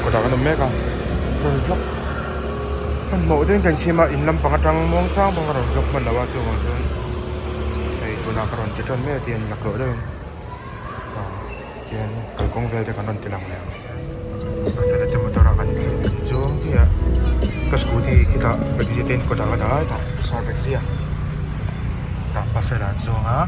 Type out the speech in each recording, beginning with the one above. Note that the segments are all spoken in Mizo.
kawtah kan awm mek a rawn vlog hmanhmawh deuhin kan siam a in lampang atang muang chang pawh ka rawn vlog hman lo a chuvang chuan hei tunah ka rawn ti tan mai a tihian laklawh deuhin ah tihian kalkawng vel te kan rawn ti lang leh ang a fela te motor ah kan thleng chuang chiah a ka scooty khitah bag te in kawtah ka dah a hetah sir bag zia tah pa fela a chuang a.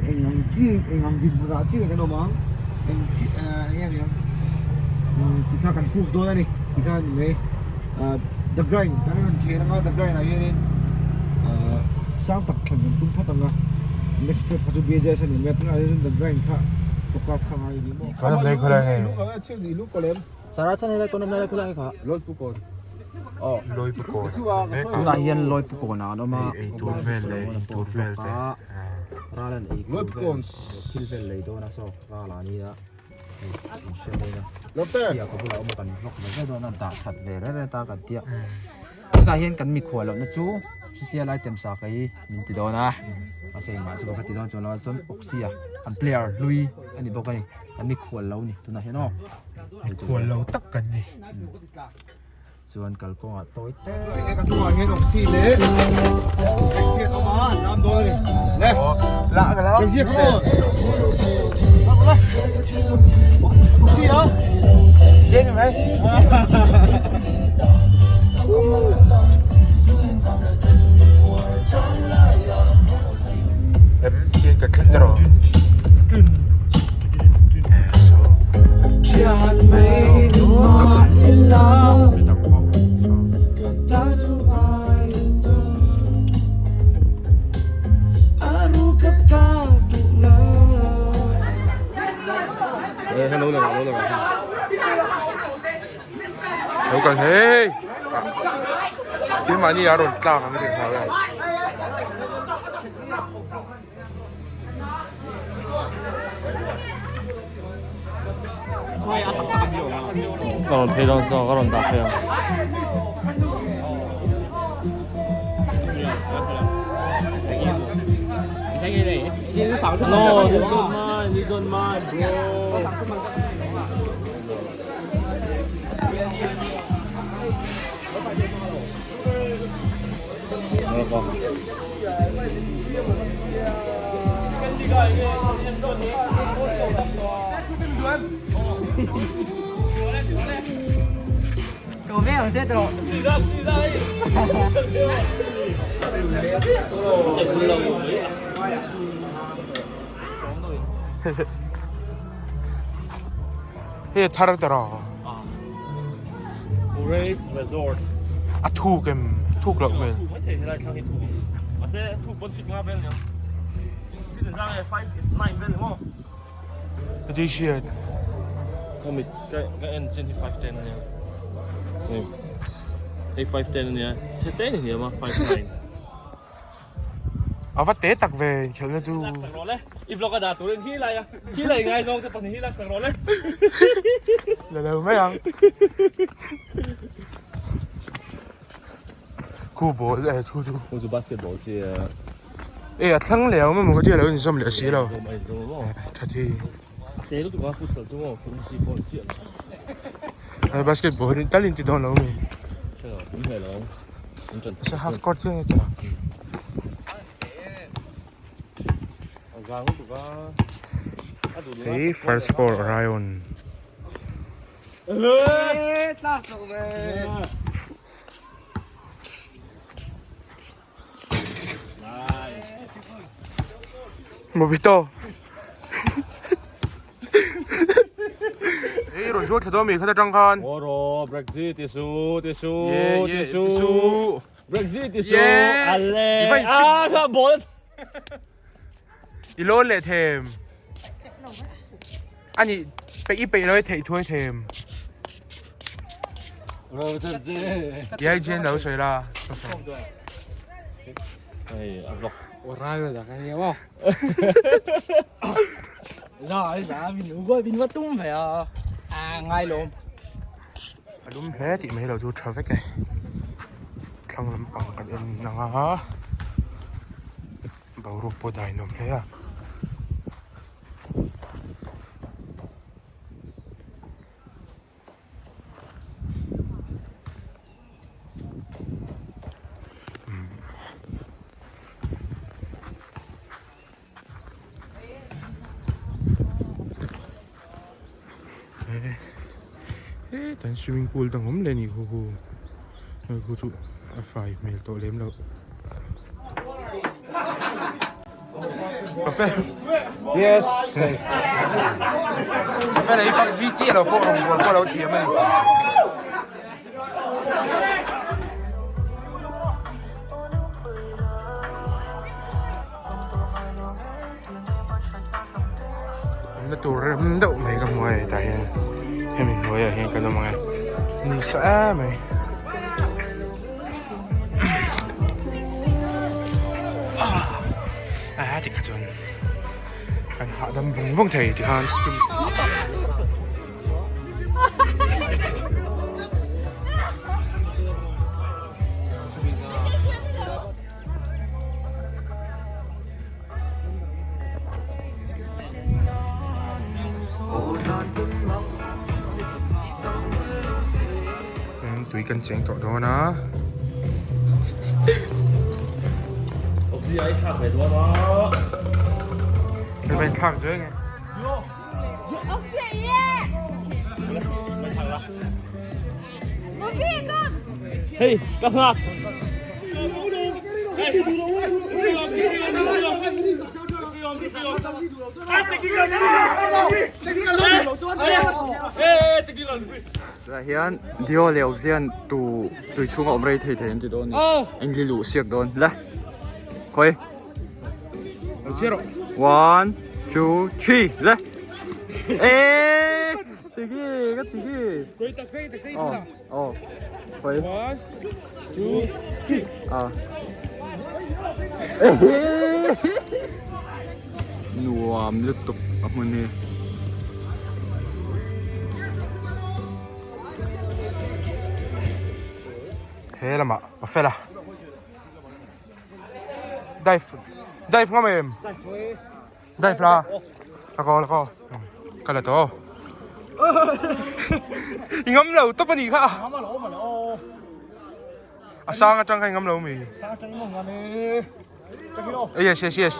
Eng ang chi eng ang dinhmun ah chiah kan awm ang eng chi eng nge ni ang tikha kan proof dawn a ni tikha a ni mai the grind kan han khel anga the grind ah hianin sang tak thlan kan tum phawt ang a next step kha chu BJS a ni mai a tunah hian chuan the grind kha focus kha ngai ni maw. Tunah hian Lawipu kawnah an awm a eitur vel te ral an ei tur vel thil vel lei dawn a saw ral ah nia hei in hre mai a tia ka bulah awm a kan vlog ve ve dawn a dah that ve reng reng ta kan tia tunah hian kan mikhual lohna chu hrisel item sa ka hi min ti dawn a mahse engmah chu ka va ti dawn chuan lo a chuan Oxy-a an player hlui a ni bawk a ni kan mikhual lo ni tunah hian aw mikhual lo tak kan ni. Chuan kalkawngah tawi te. Ka hnungah hian Oxy leh Taxi an awm a, an lam dawn a ni. Le. Lah ka lo. Taxi come on. Oxy a. Ye ni mai. Em hian ka thleng ta rawh. Lo kal hei keimahni a rawn tlak ang tih hlau e. Ka rawn phei dawn chuan ka rawn dah phei ang. No, this not mine, this not mine, bro. Hei a thar ta rawh. Race Resort. A thuk em thuk loh hmel. Thuk mai thei helai thlang hi thuk ang. Mahse thuk pawn fit nga vel nia. Fit zang e 5 9 vel maw. Heti hriat. Ka mit ka ka en chin hi 5 10 ania. Hei. Hei 5 10 ania. Chhe te ni hniam a 5 9. A va te tak ve inkhelhna chu. Lak sak rawh le. I vlog a dah turin hi lai a. Hi lai ngai zawng te pahnih hi lak sak rawh le. La lo mai ang. Khu ball e chu chu. Khu chu basketball chi a. E a thlang leh ang emaw ka tia lo inzawm leh si lo. Tha thi. Te lutuk a futsal chu maw khum chi pawh chiah lo. Ai basketball in tal in ti dawn lo mi. Hre lo, in hle lo. In ṭan. Sa half court chiah nge tira. A zang lutuk a. A duh Hei first score Orion. Mobito. Ei rawn zuar thla dawn mi khat atang khan. Oro Brexit isu tisu tisu tisu Brexit isu ale a kha ball I lawn leh them. Ani peih i peih lo i theih thuai them. IGN lo sawi la. Hei a vlog. A lum hle tih mai lo chu tha vek e. Thlang lampang kan en ang a. Boruak pawh dai nuam hle a. Hetan swimming pool dang awm leh a nih khu khu hei khu chu a fai hmel tawh lem loh. Yes. Café leh hi PUBG chiah lo pawh rawngbâwl pawh a lo thiam a ni. Awmna tur rem deuh mai ka hmu a hei tah hian hemi hnuaiah hian kan awm ang e ni sa em mai. Ah tikha chuan kan hahdam vung vung thei tikhan screen Tui kan cheng tawh dawn a. Hei thlak zel nge. Hei ka nghak. Tunah hian Dio leh Oxian tu tui chhunga awm rei thei thei an ti dawn a ni. Engli luh siak dawn le. Khawi. One, two, three le. Eee tigi ka tigi. Aw aw khawi. One, two, three. Ah. Ehe. Nuam lutuk a hmun hi. He lamah pafela. Dive dive ngam em? Dive la. La ko la ko. Ka la to. I ngam lo tawp a nih kha. A sang atang kha i ngam lo mi. Sang atang i ngam e. Yes yes yes.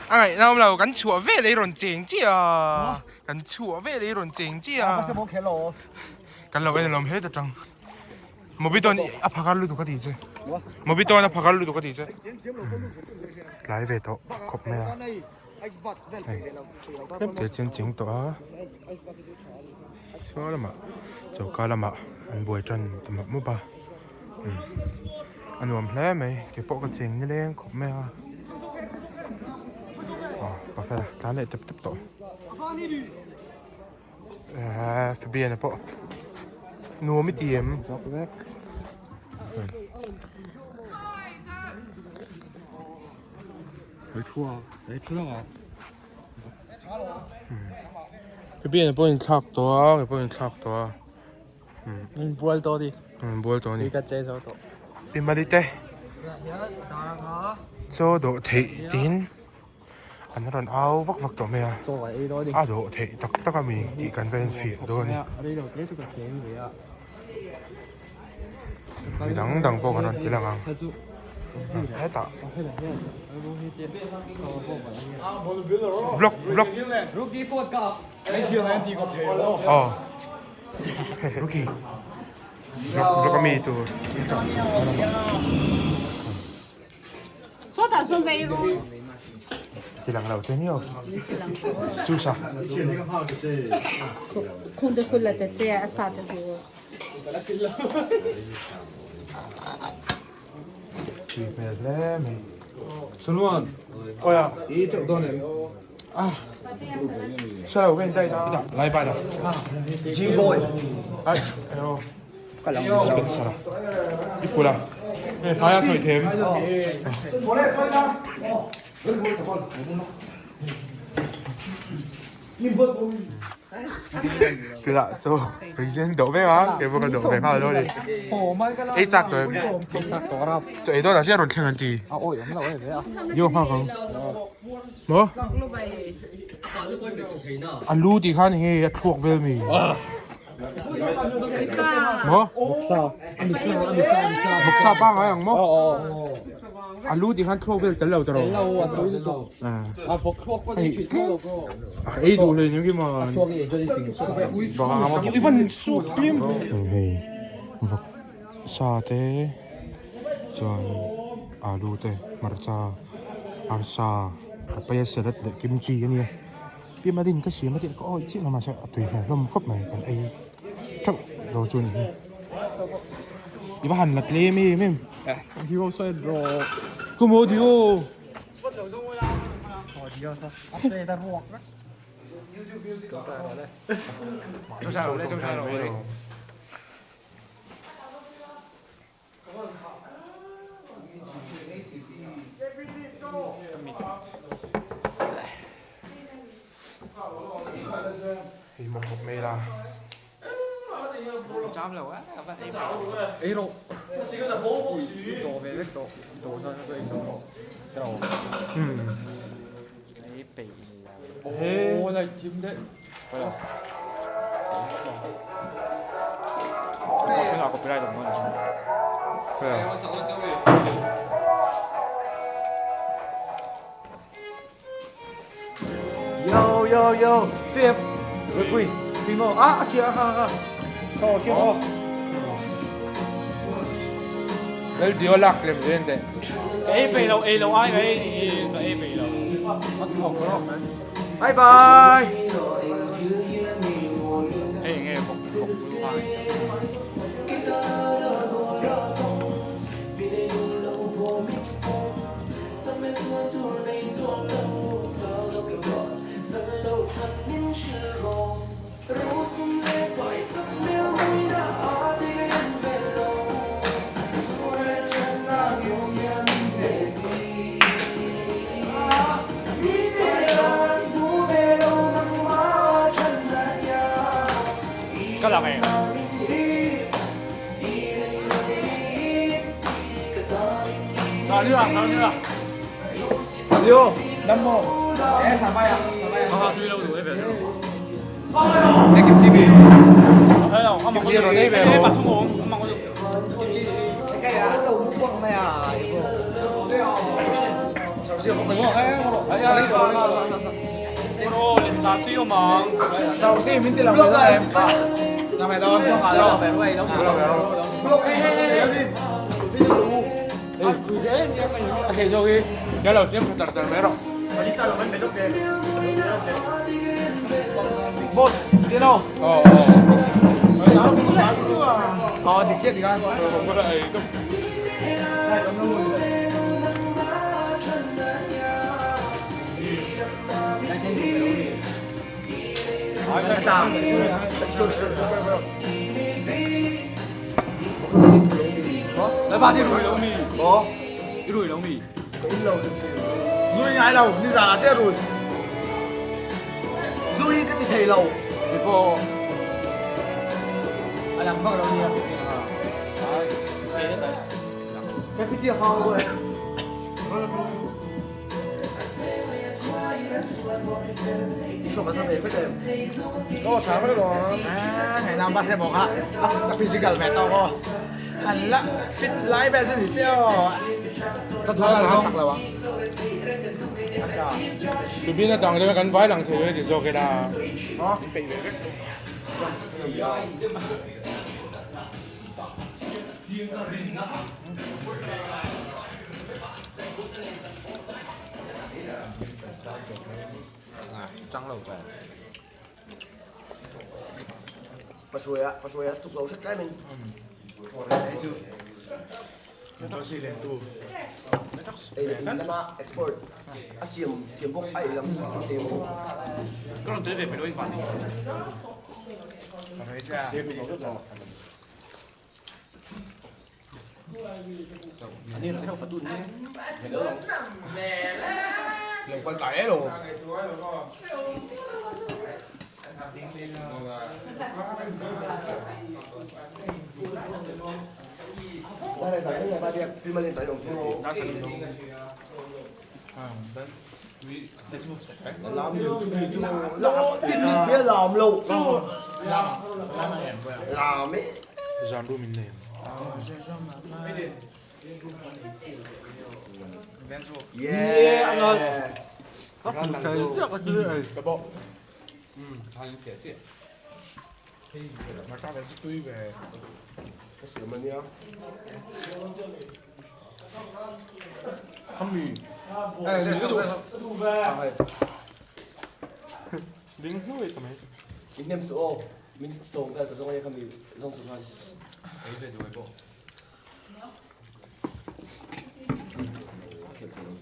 A ngaih na awm lo kan chhuah vel ei rawn cheng chiah a kan chhuah vel ei rawn cheng chiah a kan lo en alawm het atang Mobitone a phakar lutuk a tih che Mobitone a phakar lutuk a tih che tlai ve tawh khawp mai a hei tlem te chuan cheng tawh a saw lamah choka lamah an buai tan ta mawp mawp a. A nuam hle mai ke pawh ka cheng nileng khawp mai a aw pasal a tlan leh tep tep tawh eee Fabian-a pawh nuam i ti em Fabian-a pawh a inthlak tawh a kei pawh a inthlak tawh a. Min bual tawh ni. Min bual tawh ni. Ka che zo tawh. Pi Mali te. Chaw dawh theih tiin an rawn au vak vak tawh mai a. Chaw a ei dawn ni. A dawh theih tak tak a mi tih kan va enfiah dawn a ni. Rei lo te chu ka thleng ve a. Mi dang dang pawh kan rawn ti lang ang. Hetah. Vlog vlog. Aw. Rookie. Vlog vlog ami tur. Ti lang lo che ni o. Susa. Tui hmel hle mai. Solomon ôi à Ý chậu đo này. À sao đâu bên đây đó lại bài đó Gym boy. Ai ayo bên sao đi cua là phá ra thời thêm. Từ lạ cho president đổ về á, cái vừa đổ về mà rồi đi. Ấy chắc rồi. Cho ấy đó là sẽ rồi thêm gì. Vô hoa không? Mo? Alu thì khá này thuốc về mì. Mo? Bốc sa ba ngay ang mo? Alu thì khá thuốc về tới lâu rồi. À. Ấy đủ lên những cái mà. Even su cream. Hei, vok sa te, chuan alu te, hmarcha, arsa, papaya salad leh kimchi a nia. Pi ma din ka siam a tih ka awih chiah lo mahse a tui hmel hlawm khawp mai kan ei theuh lo chu a ni hi. I va han la tle em em em. Ku maw Dio. Hei mawp mawp mai la. Yo yo yo, tuyệt. Quỳ, quỳ mồ. À, chị à, ha ha. Thôi, siêu ho. Lel dio lak lem zen te. Bye bye. Yo, năm mô. Ê, sao bay à? Sao bay à? Ê, kim chi bì. Kim chi rồi đấy về rồi. Sao xin mình tin làm cái này. Làm mày đâu? Ok, so khi nhớ đầu tiên phải chặt mấy rồi. Boss, thế nào? Ờ Ờ, thì chết thì coi. Không có đây. Rui ngay đâu, như già chết rồi. Rui cái thì thầy lầu. Thì cô. Anh làm vâng đâu nhỉ? Cái cái tiệc không rồi. À, ngày nào ba xe bỏ hả? À, physical mẹ tao có. Hẳn là fit lái về thì sao? Thật là không? Thật là Từ bên nó đằng cho gắn vái đằng thì thì do cái là. Bà xuôi á, tục lẩu sách cái mình. Ei leh in lama export a siam thiam bawk a ei lam a tlem bawk. Zan room in nei ang. Ding hnuai ta mai. Min hnem suh aw, min sawm vel ta zawng ania khami zawng tur khan. Khelh theih loh bawl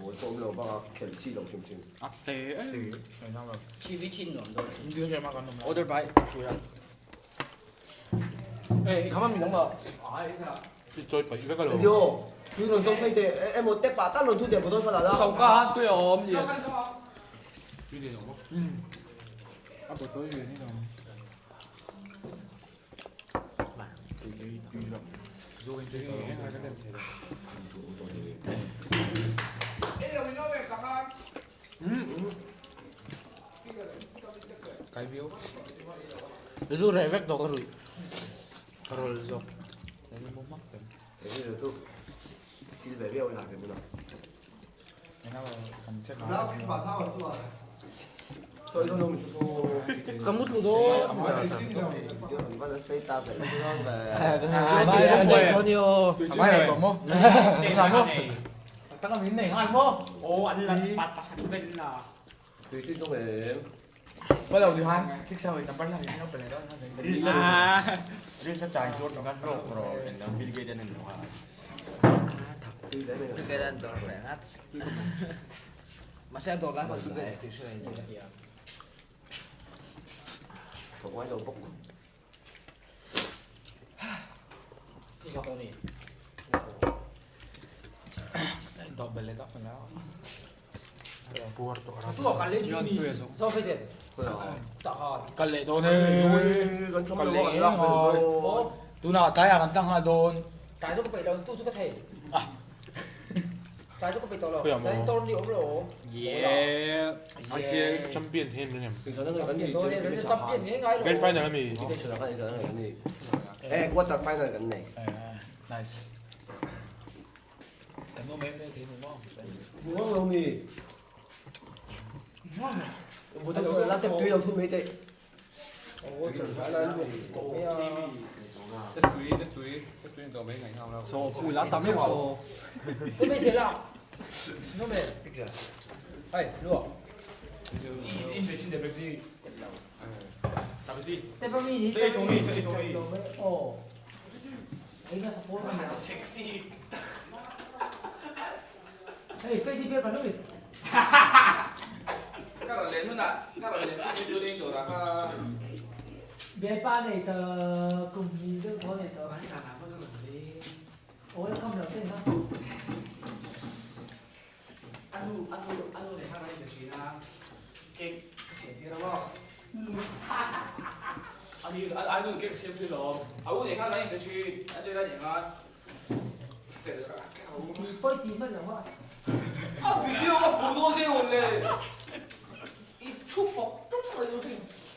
pawh awm lo bak a khelh chi loh hrim hrim. Order by Yo, tu rawn zawng phei teh emaw tep ah tal rawn thu teh bottle kha la la. Zu reh vek tawh ka ruih. Ka rawl zawk. Ka mut lu dawn. Kal leh dawn e. Kal leh eng a. Tunah tlaiah kan tlang nghal dawn. Tlai chu ka peih lo tu chu ka thei. Tlai chu ka peih tawh lo. Tlai tor ni awm lo. Yeah. Champion thei an ring em? Champion ngei ngai lo. Grand final ami. Eh, quarter final kan nei. Nice. Kan awm em em thei nu maw? Muang lo mi. Bottle la tep tui lo thun mai teh. Tôi没写了。侬没？哎，路。这一同意，这一同意。哦。Sexy。哎，飞机别把路。别把你的公益的我你的。我看不了这个。你不提问的话。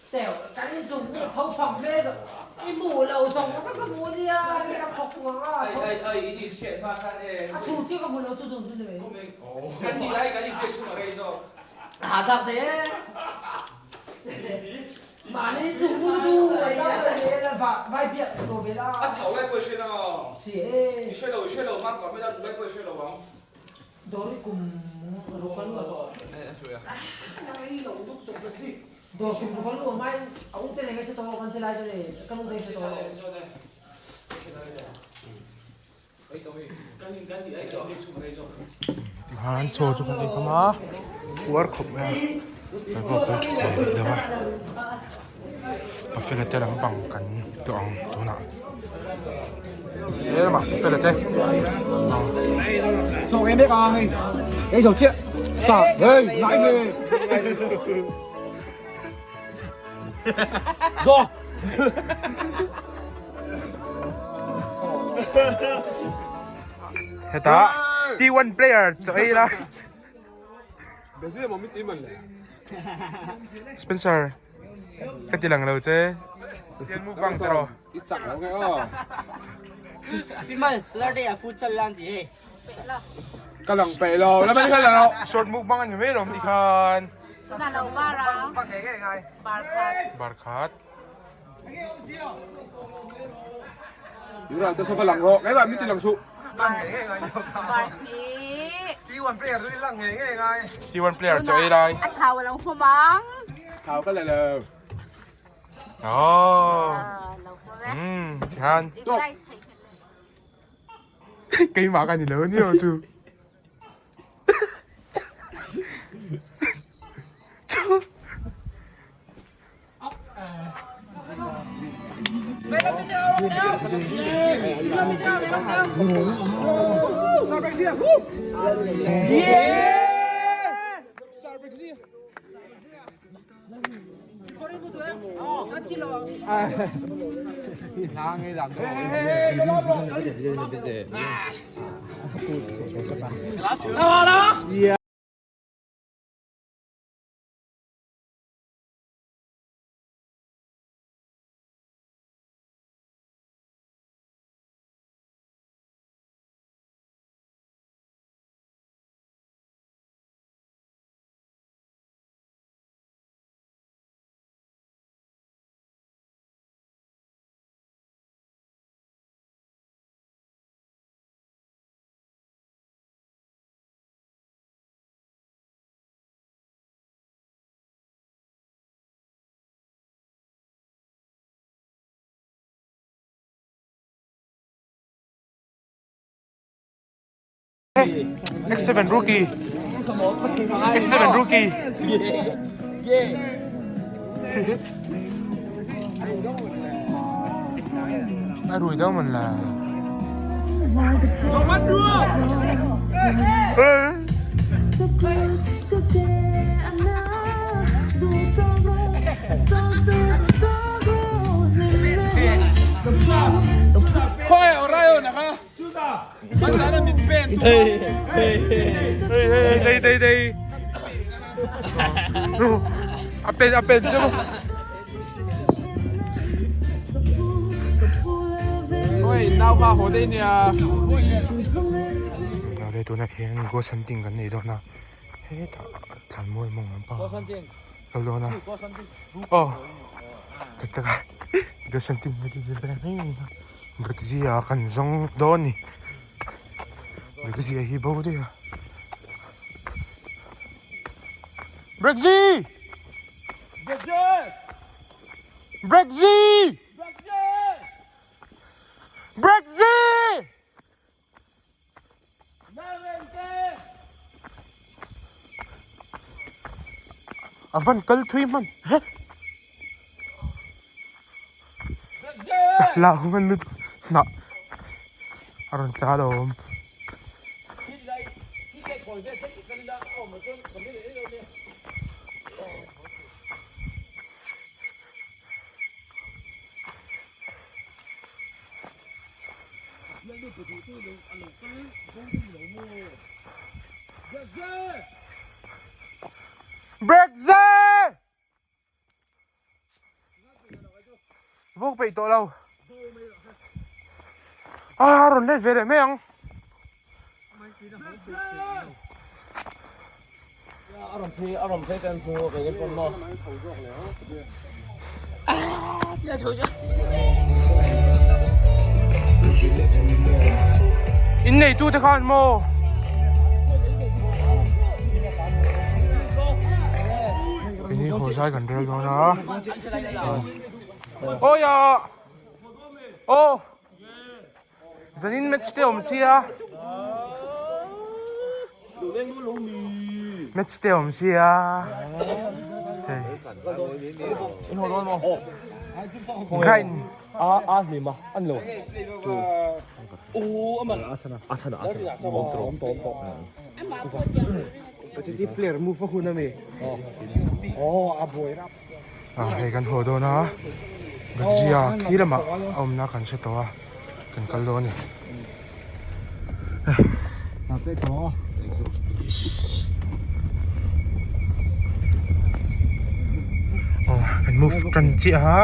对，赶紧从那个头旁边子，你木楼上我这个木的啊，你那跑光啊！啊，土这个木楼这种是的没？啊，咋的？马铃薯木猪，那个外外边左边啦。是哎。都是cùng rục con lúa. Đồ cùng con lúa mai ông tên này cái chỗ con chơi lại cho này, con ông tên chỗ. Tikhan chaw chu kan ei khawm a, puar khawp mai a, kan pawh kal tha thei rih lo a, pafela te lampang kan tawh ang tunah he lamah pafela te Chaw em bek a hei ei zo chiah sa hei nai ve zo Hetah T1 player chaw ei la. Spencer ka ti lang lo che. Tian mukbang te rawh. Ka lang peih lo la mai kha lo. Short mukbang ani mai lawm ti khan. Bar khat. Yura te sofa lang rawh keimah min ti lang suh. T1 player chaw ei lai. A thau lo hmu mang. Thau ka la lo. Oh. Lo hmu ve. Tikhan. Keimah ka ni lo ni lo chu. X7 rookie X7 rookie A rui deuh man la. Đây đây đây. A pen a pen chu. Awle tunah hian ghost hunting kan nei dawn a hetah thlanmual mawng lam pang kal dawn a aw tak tak a ghost hunting ka ti ve mai mai a Brexia kan zawng dawn a ni Brexia hi bo daih a Brexi Brexi Brexi! A van kal thui hman he Lah hung an lut hnah a rawn tla alawm. Breakze! Vawk peih tawh lo. Ah, rawn let ve leh mai ang. In nei tu te khan maw? Ini haw zai kan rel dawn a. Awi ah! Aw! Zanin match te awm sia. Match te awm sia. Hei. Grind. A a hlim a an lo. O aman. A chana a chana a chana. Awm tawh awm tawh awm tawh. Competitive player move a hun ami. Oh a buai rap. Ah hei kan haw dawn a Gadzia khi lamah a awmna kan hre tawh a kan kal dawn a ni. Aw kan move tan chiah a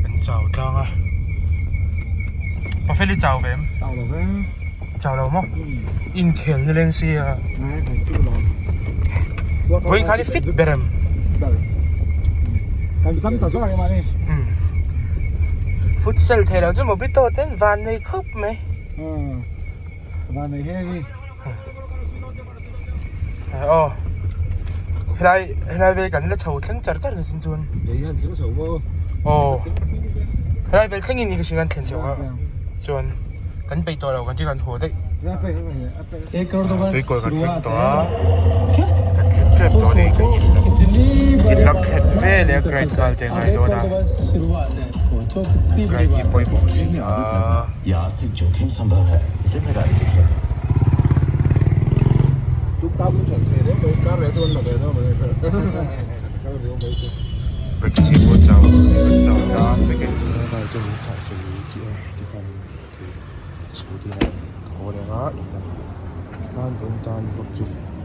kan chau tlang a Pafeli chau ve em? Chau lo ve. Chau lo maw? Inkhel ni leng sia. Vawiin khan i fit ber em? Kan cham ta zawk em ani. Futsal thei lo chu mobito ten van nei khawp mai. Van nei he ni. Aw. Helai helai vel kan la chho thleng char char sin chuan. Kei hian thleng chho maw? Aw. Helai vel thlengin ni ka hria kan thlen chho a. Chuan kan peih tawh lo kan ti kan haw daih. Tuikawl kan thleng tawh a. Kan thleng tep tawh a ni kan in lam in lam thlen vel leh grind nghal te a ngai dawn a. Grind hi pawimawh si a. Breakfast pawh chau kan chau tlang vek e. Scooty lah ka haw leh ang a in lam khan vawiin tan vlog chu.